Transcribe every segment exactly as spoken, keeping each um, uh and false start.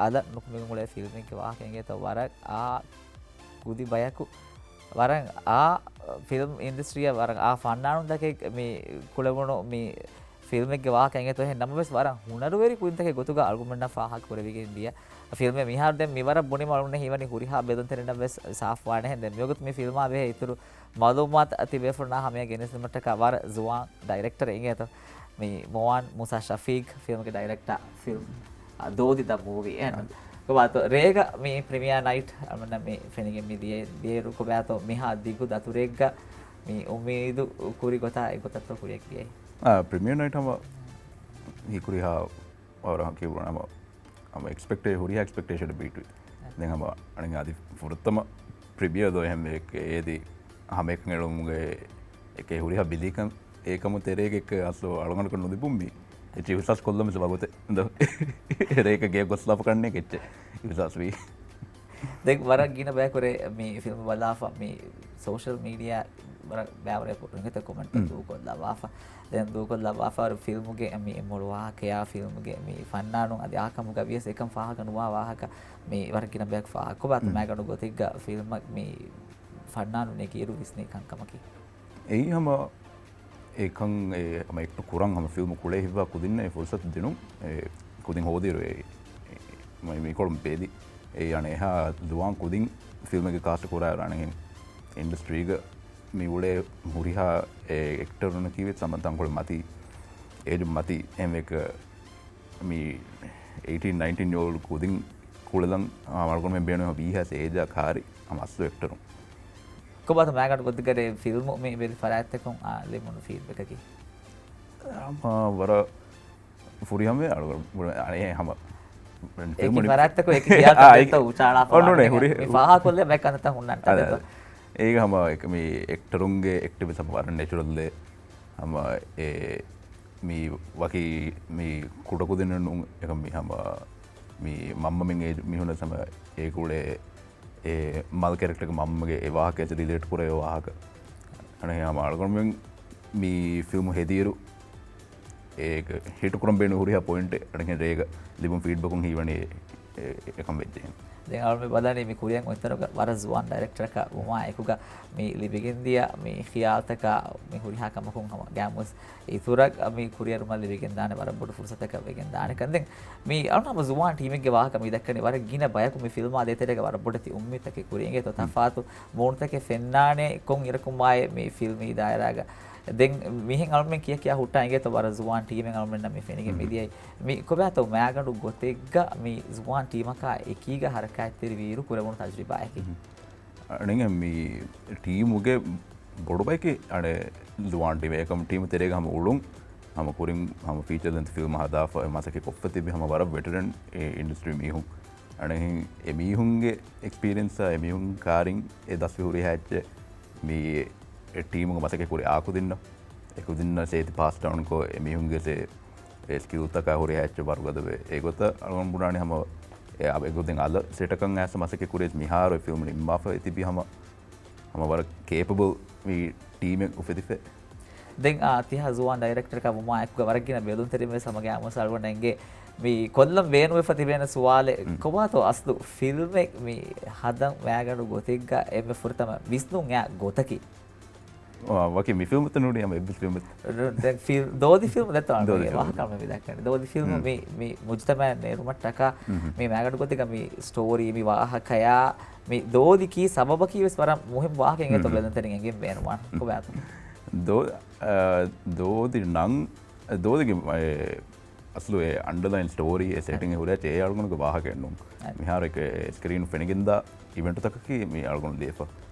އަލަށް ނުކުމެގެން އުޅޭ ފިލްމެއްގެ ވާހަކަ އިނގޭތޯ ވަރަށް އާ ކުދި ބަޔަކު ވަރަށް އާ ފިލްމް އިންޑަސްޓްރީއަށް ވަރަށް އާ ފަންނާނުންތަކެއް މި ކުޅެވުނު މި ފިލްމެއްގެ ވާހަކަ އިނގޭތޯ އެހެން ނަމަވެސް ވަރަށް ހުނަރުވެރި ކުދިންތަކެއް ގޮތުގަ އަޅުގަނޑުމެންނަށް ފާހަގަ ކުރެވިގެން ދިޔަ ފިލްމެއް މިހާރު ދެން މިވަރަށް ބުނީމަ އަޅުގަނޑު ހީވަނީ ހުރިހާ ބެލުންތެރިންނަށް ވެސް ސާފުވާނެހެން. ދެން މިވަގުތު މި ފިލްމާ ބެހޭ އިތުރު މައުލޫމާތު ތިބޭފުޅުންނާ ހަމަޔަށް ގެނެސްދިނުމަށްޓަކާ ވަރަށް ޒުވާން ޑައިރެކްޓަރެއް އިނގޭތޯ މި މުވާން މޫސާ ޝަފީޤް ފިލްމްގެ ޑައިރެކްޓަރ ފިލްމް ދޯދި ދަ މޫވީ އެންޑް ކޮބާތޯ ރޭގަ މި ޕްރިމިއާ ނައިޓް އަމަންނަ މި ފެނިގެން މި ދިޔަ ދިޔައިރު ކޮބާތޯ މިހާ ދިގު ދަތުރެއްގަ މި އުއްމީދު ކުރި ގޮތާ އެ ގޮތަށްތޯ ކުރިއަށް ގިޔައީ؟ ޕްރިމިއާ ނައިޓް ހަމަ ހީކުރިހާ ވަރަށް ކިޔުން ހަމަ ހަމަ އެކްސްޕެކްޓޭ ހުރިހާ އެކްސްޕެކްޓޭޝަން ބީޓް ވި. ދެން ހަމަ އަނެއް އަދި ފުރަތަމަ ޕްރިމިއާ ދޯ އެހެން އެއް އޭދި ހަމައެކަން އެޅުމުގެ އެކޭ ހުރިހާ ބިލީކަން އޭކަމު ތެރޭގެ އެއް އަސްލު އަޅުގަނޑަކަށް ނުލިބުން މި އެޗި ހިސާސް ކޮށްލަމެސް ވަގުތެއް ރޭކަ ގޭ ގޮސްލާފަ ކަންނޭ ކެއްޗެއް ހިސާސް ވީ. ދެން ވަރަށް ގިނަ ބަޔަކުރެ މި ފިލްމް ބަލާފަ މި ސޯޝަލް މީޑިއާ ވަރަށް ބައިވަރެ ރިނގަތަ ކޮމެންޓް ދޫކޮށްލަވާފަ. ދެން ދޫކޮށްލަވާފަ ފިލްމުގެ މި މޮޅު ވާހަކަޔާ ފިލްމުގެ މި ފަންނާނުން އަދި އާކަމުގަ ވިޔަސް އެކަން ފާހަގަ ނުވާ ވާހަކަ މި ވަރަށް ގިނަ ބަޔަކު ފާހަގަ ކޮބާތަ މައިގަނޑު ގޮތެއްގަ ފިލްމަށް މި ފަންނާނު ނެގިއިރު ވިސްނި ކަންކަމަކީ. އެއީ ހަމަ އެކަން އެ ހަމަ އެކްޓު ކުރަން ހަމަ ފިލްމު ކުޅޭ ހިއްވާ ކުދިންނަށް އެ ފުރުސަތު ދިނުން އެ ކުދިން ހޯދިއިރު އެ މިކޮޅު ބޭދި އެ އަނެއް އެހާ ދުވާން ކުދިން ފިލްމެއްގެ ކާސްޓް ކުރާއިރު އަނެއް އިންޑަސްޓްރީގަ މި އުޅޭ ހުރިހާ އެ އެކްޓަރުންނަކީ ވެސް ހަމަ ތަންކޮޅެއް މަތީ އޭޖު މަތީ އެހެންވެ މި އެއިޓީން ނައިންޓީން އޯލްޑް ކުދިން ކުޅެލަން އަޅުގަނޑުމެން ބޭނުން ވީހާސް އޭޖާ ކާރި ހަމަ އަސްލު އެކްޓަރުން. ކޮބާތަ މައިގަނޑު ގޮތެއްގަ ރޭ ފިލްމު މި އިވެރި ފަރާތްތަކުން އާ ލިބުނު ފީޑްބެކަކީ؟ ހަމަ ވަރަށް ފުރިހަމަވޭ އަޅުގަނޑު އަނެ ހަމަ އެކި ފިލްމު ފަރާތްތަކުން އެކި ޚިޔާލްތައް އާ، ދެއްތޯ އުޗާޅާފަ އޮންނޫނޭ ވާނެ ހުރި މި ފާހާ ކޮށްލޭ ބައެއް ކަންތައް ހުންނަން އަދެ، އަދެ. އޭގެ ހަމަ އެކް މި އެކްޓަރުންގެ އެކްޓިވިސް ހަމަ ވަރަށް ނެޗުރަލް އޭ ހަމަ އެ މި ވަކި މި ކުޑަކުދިންނެއް ނޫން އެކަމް މި ހަމަ މި މަންމަމެން އޭ މީހުންނަށް ހަމަ އޭ ކުޅޭ އެ މަލް ކެރެކްޓަރގެ މަންމަގެ އެ ވާހަކައަށް ރިލޭޓް ކުރެވޭ ވާހަކަ. އަނެއް ހަމަ އަޅުގަނޑުމެން މި ފިލްމު ހެދިއިރު އޭގެ ހިޓް ކުރަން ބޭނުން ހުރިހާ ޕޮއިންޓެއް އަނެއް ރޭގަ ލިބުން ފީޑްބެކުން ހީވަނީ އެ-، އެކަން ވެއްޖެ. ދެން އަޅުގަނޑު މި ބަލަނީ މި ކުރިއަށް އޮތްތަނުގަ ވަރަށް ޒުވާން ޑައިރެކްޓަރަކަށް ވުމާ އެކުގަ މި ލިބިގެންދިޔަ މި ޚިޔާލްތަކާ މި ހުރިހާ ކަމަކުން ހަމަ ގައިމުވެސް އިތުރަށް މި ކުރިއެރުމަށް ލިބިގެންދާނެ ވަރަށް ބޮޑު ފުރުސަތަކަށް ވެގެންދާނެކަން. ދެން މި އަޅުގަނޑު ހަމަ ޒުވާން ޓީމެއްގެ ވާހަކަ މި ދައްކަނީ ވަރަށް ގިނަ ބަޔަކު މި ފިލްމާ ދޭތެރޭގަ ވަރަށް ބޮޑެތި އުއްމީދުތަކެއް ކުރި އިނގޭތޯ ތަފާތު މޫނުތަކެއް ފެންނާނެ ކޮން އިރަކުން ވާއޭ މި ފިލްމީ ދާއިރާގަ. ދެން މިހެން އަޅުމެން ކިޔަ ކިޔާ ހުއްޓާ އިނގޭތޯ ވަރަށް ޒުވާން ޓީމެއް އަޅުމެންނަށް މި ފެނިގެން މިދިޔައީ. މި ކޮބާތޯ މައިގަނޑު ގޮތެއްގަ މި ޒުވާން ޓީމަކާ އެކީގަ ހަރަކާތްތެރިވިއިރު ކުރެވުނު ތަޖުރިބާއަކީ؟ އަނެއް މި ޓީމުގެ ބޮޑު ބަޔަކީ އަނެއް ޒުވާން ޓީމެއް އެކަމް ޓީމު ތެރޭގަ ހަމަ އުޅުން ހަމަ ކުރިން ހަމަ ފީޗަ ލެންތު ފިލްމް ހަދާފަ އެ މަސައްކަތް ކޮށްފަ ތިބި ހަމަ ވަރަށް ވެޓެރަން އިންޑަސްޓްރީ މީހުން. އަނެއް އެ މީހުންގެ އެކްސްޕީރިއެންސާ އެ މީހުން ކާރިން އެ ދަސްވި ހުރިހާ އެއްޗެއް މި އެ ޓީމުގެ މަސައްކަތް ކުރި އާކުދިންނަށް އެކުދިންނަށް ސޭތި ޕާސް ޑައުންކޮށް އެ މީހުންގެ ސޭ އެ ސްކިލްތަކާ ހުރި އެއްޗެއް ވަރުގަދަވެ. އެގޮތަށް އަޅުގަނޑު ބުނާނީ ހަމަ އެ އަ-، އެގޮތެއް އަލަށް ސެޓަކަށް އައިސް މަސައްކަތް ކުރި މިހާރު އެ ފިލްމު ނިންމާފަ އެ ތިބި ހަމަ، ހަމަ ވަރަށް ކޭޕަބަލް މި ޓީމެއް އުފެދިފަ. ދެން އާ، ތިހާ ޒުވާން ޑައިރެކްޓަރަކާ ވުމާ އެކުގަ ވަރަށް ގިނަ ބެލުންތެރިން ވެސް ހަމަ ގައިމުވެސް އަޅުގަނޑަށް އެނގޭ މި ކޮށްލަން ބޭނުންވެފަ ތިބޭނެ ސުވާލެއް. ކޮބާތޯ އަސްލު ފިލްމެއް މި ހަދަން މައިގަނޑު ގޮތެއްގަ އެންމެ ފުރަތަމަ ވިސްނުން އެ ގޮތަކީ؟ ވަކި މި ފިލްމުތައް ނޫނީ ހަމަ އެއްވެސް ފިލްމު. ދެން ފިލް-، ދޯދި ފިލްމު ދެއްތޯ ދޯދި އަޅުގަނޑުގެ ފިލްމު. ވާހަކަ މި ދައްކަނީ. ދޯދި ފިލްމު މި، މި މުޖުތަމައަށް ނޭރުމަށްޓަކާ މި މައިގަނޑު ގޮތެއްގަ މި ސްޓޯރީ މި ވާހަކަޔާ މި ދޯދި ކީ ސަބަބަކީ ވެސް ވަރަށް މުހިންމު ވާހަކައެއް އެތޯ ބެލުންތެރިން އެނގެން ބޭނުންވާނެ. ކޮބާތޯ؟ ދޯ-، އާ، ދޯދި ނަން، ދޯދިގެ، އެ، އަސްލު އެ އަންޑަލައިން ސްޓޯރީ އެ ސެޓިން އެ ހުރި އެއްޗެއް އެ އަޅުގަނޑުގެ ވާހަކައެއް ނޫން. މިހާރު އެކަ ސްކްރީން ފެނިގެންދާ އިވެންޓުތަކަކީ މި އަޅުގަނޑު ލިޔެފަ.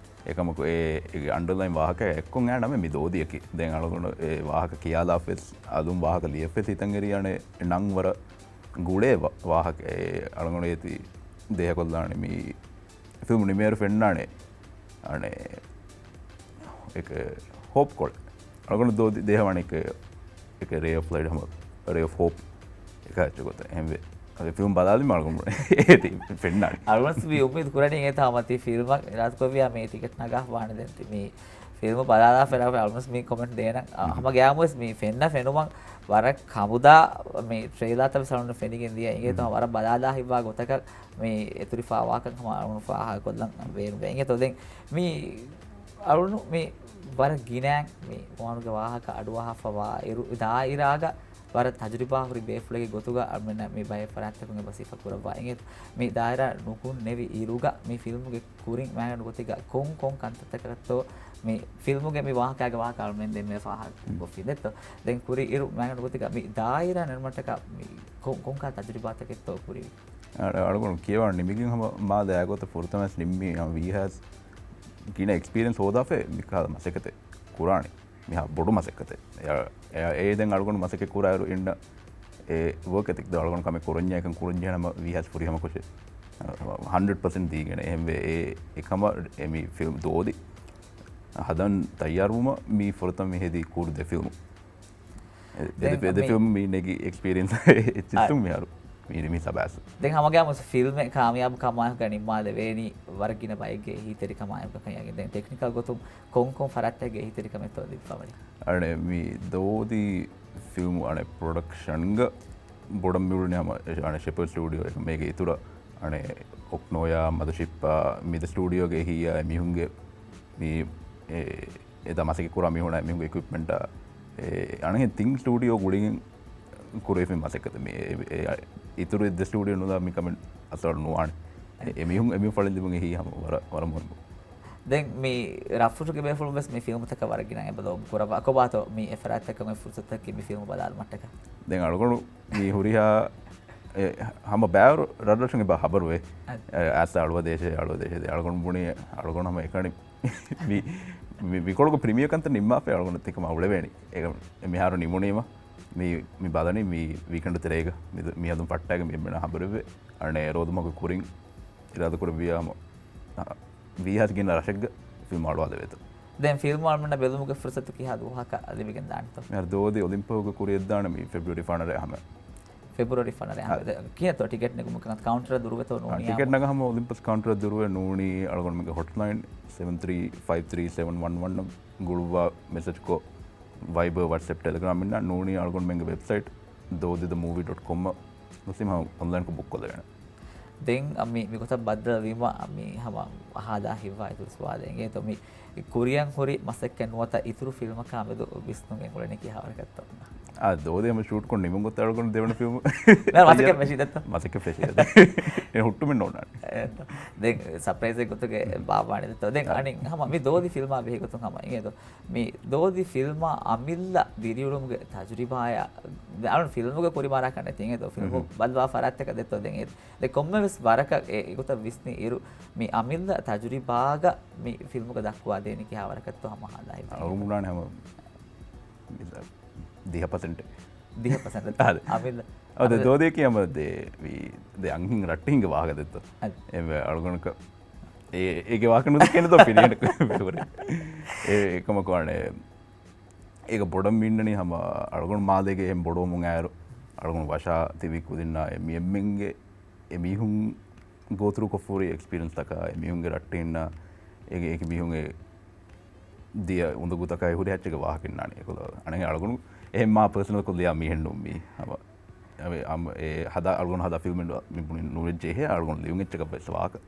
އެކަމަކު އެ، އެ އަންޑަލައިން ވާހަކަ އެއްކޮށް އައި ނަމެއް މި ދޯދިއަކީ. ދެން އަޅުގަނޑު އެ ވާހަކަ ކިޔާލާފަވެސް، އަލުން ވާހަކަ ލިޔެފަވެސް ހިތަށް އެރީ އަނެއް ނަން ވަރަށް ގުޅޭ ވާ-، ވާހަކަ. އެ އަޅުގަނޑު އޭތި ދޭހަކޮށްލާނެ މި ފިލްމު ނިމޭއިރު ފެންނާނެ އަނެއް އެކެ ހޯޕް ކޮޅެއް. އަޅުގަނޑު ދޯ-، ދޭހަވާނެ އެކެ، އެކެ ރޭ އޮފް ލައިޓް ހަމަ ރޭ އޮފް ހޯޕް އެކަ އެއްޗެއް ގޮތަށް. އެހެންވެ އަދި ފިލްމް ބަލާލީމަ އަޅުގަނޑު އޭތި ފެންނާނެ. އަޅުގަނޑު މި އުއްމީދު ކުރަނީ އެތާ މަތީ ފިލްމަށް އިރާދަކޮށްވިޔާ މި ޓިކެޓް ނަގާފަވާނެ ދެން ތި މި ފިލްމު ބަލާލާފަ އަޅުމަސް މި ކޮމެންޓް ދޭނަން. އަ، ހަމަ ގަޔާމުވެސް މި ފެންނަ ފެނުމަށް ވަރަށް ކަމުދާ މި ޓްރެއިލާތައް ވެސް އަޅުން ފެނިގެން ދިޔަ އިނގޭތޯ ވަރަށް ބަލާލާ ހިތްވާ ގޮތަކަށް މި އެތުރިފާވާކަން ހަމަ އަޅުން ފާހަގަކޮށްލަން ބޭނުންވޭ އިނގޭތޯ. ދެން މި އަޅުނު މި ވަރަށް ގިނައިން މި ވާނުގެ ވާހަކަ އަޑުއަހާފަވާ އިރު ދާއިރާގަ ވަރަށް ތަޖުރިބާ ހުރި ބޭފުޅެއްގެ ގޮތުގަ އަޅުމެންނަށް މި ބައެއް ފަރާތްތަކުން އެބަ ސިފަ ކުރައްވާ އިނގޭތޯ. މި ދާއިރާ ނުކުންނެވި އިރުގަ މި ފިލްމުގެ ކުރިން މާގަނޑު ގޮތެއްގަ ކޮން ކޮން ކަންތައްތަކަށްތޯ މި ފިލްމުގެ މި ވާހަކައިގެ ވާހަކަ އަޅުމެން ދެންމެ ފާހަގަކޮށްފިން ދެއްތޯ. ދެން ކުރި އިރު މާގަނޑު ގޮތެއްގަ މި ދާއިރާ ނެރުމަށްޓަކާ މި ކޮން، ކޮންކަހަލަ ތަޖުރިބާތަކެއްތޯ ކުރީ؟ އަ-، އަޅުގަނޑު ކިޔަވާ ނިމިގެން ހަމަ މާ ދާގޮތަށް ފުރަތަމަ ވެސް ނިންމީ ހަމަ ވީހާވެސް ގިނަ އެކްސްޕީރިއެންސް ހޯދާފައި މިކަހަލަ މަސައްކަތެއް ކުރާނީ. މިހާ ބޮޑު މަސައްކަތެއް. އެ، އެ، އެ ދެން އަޅުގަނޑު މަސައްކަތް ކުރާއިރު އިންނަ އެ ވޯކް އެތިކް ދޯ އަޅުގަނޑު ކަމެއް ކުރަންޏާ އެކަން ކުރަންޖެހޭނަމަ ވީހާވެސް ފުރިހަމަކޮށެއް ހަންޑްރެޑް ޕަސެންޓް ދީގެން އެހެންވެ އެ އެކަމަށް އެ މި ފިލްމް ދޯދި ހަދަން ތައްޔާރުވުމަށް މީ ފުރަތަމަ މި ހެދީ ކޫރު ދެ ފިލްމު. އެ، އެ ދެ މި ފިލްމް މީ ނެގި އެކްސްޕީރިއެންސް އެއްޗިއްސުން މިހާރު މީ މި ސަބާސް. ދެން ހަމަގައިމުވެސް ފިލްމެއް ކާމިޔާބު ކަމާއެކުގަ ނިންމާލެވޭނީ ވަރަށް ގިނަ ބައެއްގެ އެހީތެރިކަމާއެކުގަ ކަން. ދެން ޓެކްނިކަލް ގޮތުން ކޮން ކޮން ފަރާތްތަކެއްގެ އެހީތެރިކަމެއްތޯ ލިބިފަވަނީ؟ އަނެއް މި ދޯދި ފިލްމު އަނެއް ޕްރޮޑަކްޝަންގަ ބޮޑަށް މިއުޅުނީ ހަމަ އަނެއް ޝެޕަޑް ސްޓޫޑިއޯ އެކަމޭގެ އިތުރަށް އަނެއް އޮކްނޯޔާ މަދަޝިއްޕާ މިދަ ސްޓޫޑިއޯގެ އެހީއާ މީހުންގެ މި އެ އެދާ މަސައްކަތް ކުރާ މީހުނާ މީހުންގެ އިކުއިޕްމަންޓާ، އެ، އަނެއްހެން ތިން ސްޓޫޑިއޯ ގުޅިގެން ކުރެވިފި މަސައްކަތެއް. މި، އެ، އެ، އިތުރު ދެ ސްޓޫޑިއޯ ނުލާ މިކަމެއް އަސަރު ނުވާނެ. އެ، އެ މީހުން، އެ މީހުން ފަޅި ލިބުން އެހީ ހަމަ ވަރަށް، ވަރަށް މުހިންމު. ދެން މި ރަށްފުށުގެ ބޭފުޅުން ވެސް މި ފިލްމުތަކަށް ވަރަށް ގިނަ އެބަ ލޯބި ކުރައްވާ. ކޮބާތޯ މި އެ ފަރާތްތަކަށް އެ ފުރުސަތަކީ މި ފިލްމު ބަލާލުމަށްޓަކާ؟ ދެން އަޅުގަނޑު މި ހުރިހާ، އެ، ހަމަ ބައިވަރު ރަށްރަށުން އެބަ ހަބަރުވޭ. އަދި. އެ، އައިސް އަޅުވަ ދޭށޭ، އަޅުވަ ދޭށޭ. ދެން އަޅުގަނޑު ބުނީ، އަޅުގަނޑު ހަމަ އެކަނި މި، މި، މިކޮޅުގެ ޕްރިމިއަ ކަންތައް ނިންމާފައި އަޅުގަނޑު ތިކަމާ އުޅެވޭނީ. އެ، މިހާރު ނިމުނީމަ، މި، މި ބަލަނީ މި ވީކެންޑް ތެރޭގަ މި، މިއަދުން ފައްޓާގެ މި އެންމެންނާ ހަބަރުވެ. އަނެއް ރޯދުމަގު ކުރިން އިރާދަކުރެއްވިޔާމަ، އަ، ވީހާސް ގިނަ ރަށެއްގަ ފިލްމް އަޅުވާލެވޭތޯ. ދެން ފިލްމް އަޅުމެންނަށް ބެލުމުގެ ފުރުސަތު ކިހާ ދުވަހަކަށް ލިބިގެން ދާނެތޯ؟ މިހާރު ދޯދި އޮލިމްޕިކްގެ ކުރިއަށްދާނެ މި ފެބްރުއަރީ ފަނަރަ ހަމަ. ފެބްރުއަރީ ފަނަރަ ހަމަ. އަ، ކިހިނެއްތޯ ޓިކެޓް ނެގުމުގެ ކައުންޓަރ ދުރުވެތޯ ނޫނީ؟ ޓިކެޓް ނަގަ ހަމަ އޮލިމްޕިކް ކައުންޓަރ ދުރުވެ ނޫނީ އަޅުގަނޑުމެންގެ ހޮޓްލައިން ސެވެން ތްރީ ފައިވް ތްރީ ސެވެން ވަން ވަން ގުޅުއްވާ މެސެޖްކޮށް، ވައިބަރ، ވަޓްސްއެޕް، ޓެލެގްރާމް އިންނާ ނޫނީ އަޅުގަނޑުމެންގެ ވެބްސައިޓް ދޯދި ދަ މޫވީ ޑޮޓް ކޮމް އަށް ގޮސް ހަމަ އޮންލައިންކޮށް ބުކް ކޮށްލެވޭނެ. ދެން މި، މި ގޮތަށް ބައްދަލުވީމަ މި ހަމަ ހާދާ ހިތްވާ އިތުރު ސުވާލެއް އިނގޭތޯ މި ކުރިއަށް ހުރި މަސައްކަތް ނުވަތަ އިތުރު ފިލްމަކާ މެދު ވިސްނުން އެނގުޅެނީ ކިހާވަރަކަށްތޯ؟ އާ، ދޯދި ހަމަ ޝޫޓް ކޮށް ނިމުން ގޮތަށް އަޅުގަނޑު ދެވަނަ ފިލްމު. މިހާރު މަސައްކަތް ފެށި ދެއްތޯ؟ މަސައްކަތް ފެށި ދެއްތޯ؟ އެ ހުއްޓުމެއް ނޯންނާނެ. އެ، ދެން ސަޕްރައިޒެއް ގޮތުގެ ބާއްވާނެ ދެއްތޯ؟ ދެން އަނެއް ހަމަ މި ދޯދި ފިލްމާ ބެހޭ ގޮތުން ހަމަ އިނގޭތޯ މި ދޯދި ފިލްމާ އަމިއްލަ ދިރިއުޅުމުގެ ތަޖުރިބާޔާ، ދެ-، އަޅުން ފިލްމުގެ ކުރިމަރާ ކަންނެތި އިނގޭތޯ ފިލްމު ބަލްވާ ފަރާތްތަކަށް ދެއްތޯ؟ ދެން އެ ދެ ކޮންމެވެސް ވަރަކަށް އެ އެގޮތަށް ވިސްނި އިރު، މި އަމިއްލަ ތަޖުރިބާގަ މި ފިލްމުގަ ދައްކުވާ ދޭނީ ކިހާ ވަރަކަށްތޯ ހަމަ ހާލާ ހިތްވަނީ؟ އަޅުގަނޑު ބުނާނެ ހަމަ ދިހަ ޕަސެންޓް. ދިހަ ޕަސެންޓް. އާދެ. އަމިއްލަ. އާދެ، އަމިއްލަ. ދޯދިއަކީ ހަމަ ދެ، ވީ، ދެ އަންހެން ރައްޓެހިންގެ ވާހަކަ ދެއްތޯ؟ އާދެ. އެ އަޅުގަނޑަކަށް އެ، އޭގެ ވާހަކަ ނުދެކެން ދޯ ފިނިހެން ފެބްރުއަރީ. އެ، އެކަމަކު އަނެއް އޭގަ ބޮޑަށް މި އިންނަނީ ހަމަ އަޅުގަނޑު މާލޭގެ އެހެން ބޮޑުވަމުން އައިރު، އަޅުގަނޑު ވަށާ ތިބި ކުދިންނާ އެ މި އެންމެންގެ އެ މީހުން ގޯތުރުކޮށްފަ ހުރި އެކްސްޕީރިއެންސްތަކާ، އެ މީހުންގެ ރައްޓެހިންނާ އޭގެ އެކި މީހުންގެ ދިޔަ އުނދަގޫތަކާ ހުރި ހައްޗެއްގެ ވާހަކަ އިންނާނެ. އެކޮލަ އަނެއް އަޅުގަނޑު އެހެން މާ ޕާސަނަލްކޮށް ލިޔާ މީހެއް ނޫން މީ. ހަމަ އަމ-، އަމ-، އެ ހަދާ، އަޅުގަނޑު ހަދާ ފިލްމެއް މި ބުނި ނުވެއްޖެހޭ، އަޅުގަނޑު ލިޔުން އެއްޗަކަށް ވެސް ވާކަ.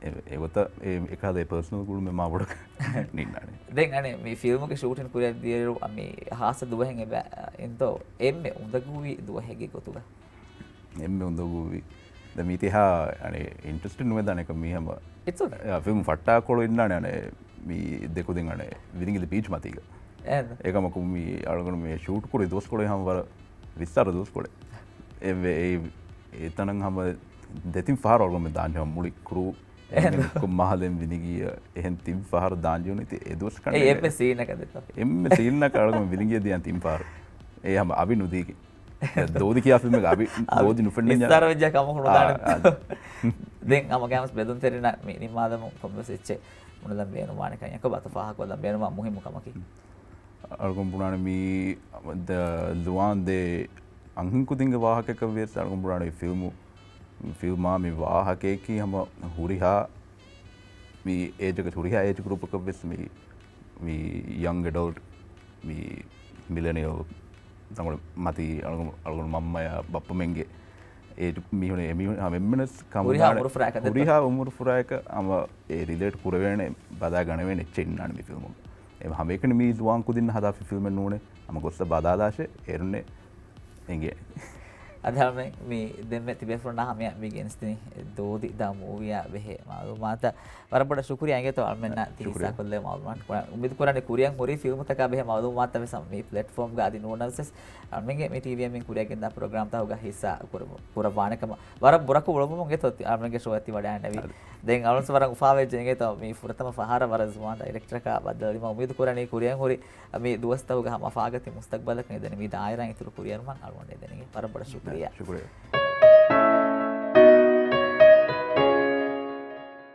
އެ، އެގޮތަށް އެ، އެކަހަލަ ޕާސަނަލް ގުޅުމެއް މާ ބޮޑަކަށް ނިންނާނެ. ދެން އަނެއް މި ފިލްމުގެ ޝޫޓިން ކުރިއަށް ދިޔައިރު މި ހާއްސަ ދުވަހެއް އެބަ އިންތޯ އެންމެ އުނދަގޫވި ދުވަހެއްގެ ގޮތުގަ؟ އެންމެ އުނދަގޫވި. ދެ މީތިހާ އަނެއް އިންޓްރެސްޓެއް ނުވެދާނެ ކަމީ ހަމަ. އެ، ފިލްމު ފައްޓާ ކޮޅު އިންނާނެ އަނެއް މި ދެ ކުދިން އަނެއް ވިލިނގިލި ބީޗް މަތީގަ. އެހެން. އެކަމަކު މި އަޅުގަނޑު މި ޝޫޓް ކުރި ދުވަސްކޮޅެއް ހަމަ ވަރަށް ވިއްސާރަ ދުވަސްކޮޅެއް. އެ ވެ-، އެ، އެތަނަށް ހަމަ ދެތިން ފަހަރު އަޅުގަނޑު ދާންޖެހުން މުޅި ކްރޫ އެހެން. މާލެން ވިލިނގިއަށް އެހެން ތިން ފަހަރު ދާންޖެހުނީ ތި އެ ދުވަސް ކަނޑައިގަ. އެ އެއްމެ ސީނަކަށް ދެތޯ؟ އެއްމެ ސީނަކަށް އަޅުގަނޑު ވިލިނގިއަށް ދިޔަ ތިން ފަހަރު. އެ ހަމަ އަވި ނުދީގެ. ދޯދި ކިޔާ ފިލްމެއްގަ އަވި، އަވި ދޯދި ނުފެންނަންޏާ. ވިއްސާރަ ވެއްޖާ ކަމަކު ނުދާނެ. އާ، އާ. ދެން ހަމަ ގައިމުވެސް ބެލުންތެރިންނަށް މި ނިންމާލަމުން ކޮންމެވެސް އެއްޗެއް މުނަލަން ބޭނުންވާނެކަން އެކޮބާތޯ ފާހަގަކޮށްލަން ބޭނުންވާ މުހިއްމު ކަމަކީ؟ އަޅުގަނޑު ބުނާނެ މީ ދަ ޒުވާން ދެ އަންހެން ކުދިންގެ ވާހަކައަކަށް ވިޔަސް އަޅުގަނޑު ބުނާނެ ފިލްމު، ފިލްމާ މި ވާހަކަޔަކީ ހަމަ ހުރިހާ މި އޭޖަކަށް، ހުރިހާ އޭޖް ގްރޫޕަކަށް ވެސް މި މި ޔަންގް އެޑަލްޓް، މި މިލެނިއަލް، ތަންކޮޅެއް މަތީ އަޅުގަނޑު، އަޅުގަނޑު މަންމަޔާ ބައްޕަ މެންގެ އޭޖު މީހުން، އެ މީހުން ހަމަ އެންމެނަސް ކަމު ހުރިހާ ދާނެ. އުމުރު ފުރާއަކަށް ހުރިހާ އުމުރު ފުރާއަކަށް ހަމަ އެ ރިލޭޓް ކުރެވޭނެ، ބަލާ ގަނެވޭނެ އެއްޗެއް އިންނާނެ މި ފިލްމުގަ. އެ ހަމައެކަނި މީ ޒުވާން ކުދިންނަށް ހަދާފި ފިލްމެއް ނޫނޭ. ހަމަ ގޮއްސަ ބަލާލާށޭ، އޭރުންނޭ އެނގޭ. އަދި އަޅުމެން މި ދެންމެ ތިބޭފުޅުންނާ ހަމަޔަށް މީގެ އިންސްތިނި ދޯދި ދަ މޫވީއާ ބެހޭ މައުލޫމާތަށް ވަރަށް ބޮޑަށް ޝުކުރިޔާ އިނގޭތޯ އަޅުމެންނާ ތި ހިއްސާ ކޮށްލެވޭ މައުލޫމާތު. އުއްމީދު ކުރަނީ ކުރިއަށް ހުރި ފިލްމުތަކާ ބެހޭ މައުލޫމާތަށް ވެސް މި ޕްލެޓްފޯމްގަ އަދި ނޫނަސް ވެސް އަޅުމެންގެ މި ޓީވީއެމްއިން ކުރިއަށް ގެންދާ ޕްރޮގްރާމްތަކުގަ ހިއްސާ ކުރަ-، ކުރައްވާނެ ކަމަށް ވަރަށް ބުރަކޮށް އުޅުއްވަމުން އެތޯ އަޅުމެންގެ ޝޯ އަށް ތި ވަޑައިގަންނަވީ. ދެން އަޅުންސް ވަރަށް އުފާވެއްޖެ އިނގޭތޯ މި ފުރަތަމަ ފަހަރަށް ވަރަށް ޒުވާން ޑައިރެކްޓަރަކާ ބައްދަލުވީމަ. އުއްމީދު ކުރަނީ ކުރިއަށް ހުރި މި ދުވަސްތަކުގަ ހަމަ އަފާގަތި މުސްތަގްބަލަކަށް އެދެނީ މި ދާއިރާއިން އިތުރު ކުރިއަރުމަށް އަޅުގަނޑު އެދެނީ. ވަރަށް ބޮޑަށް ޝުކުރިއްޔާ. ޝުކުރިއްޔާ.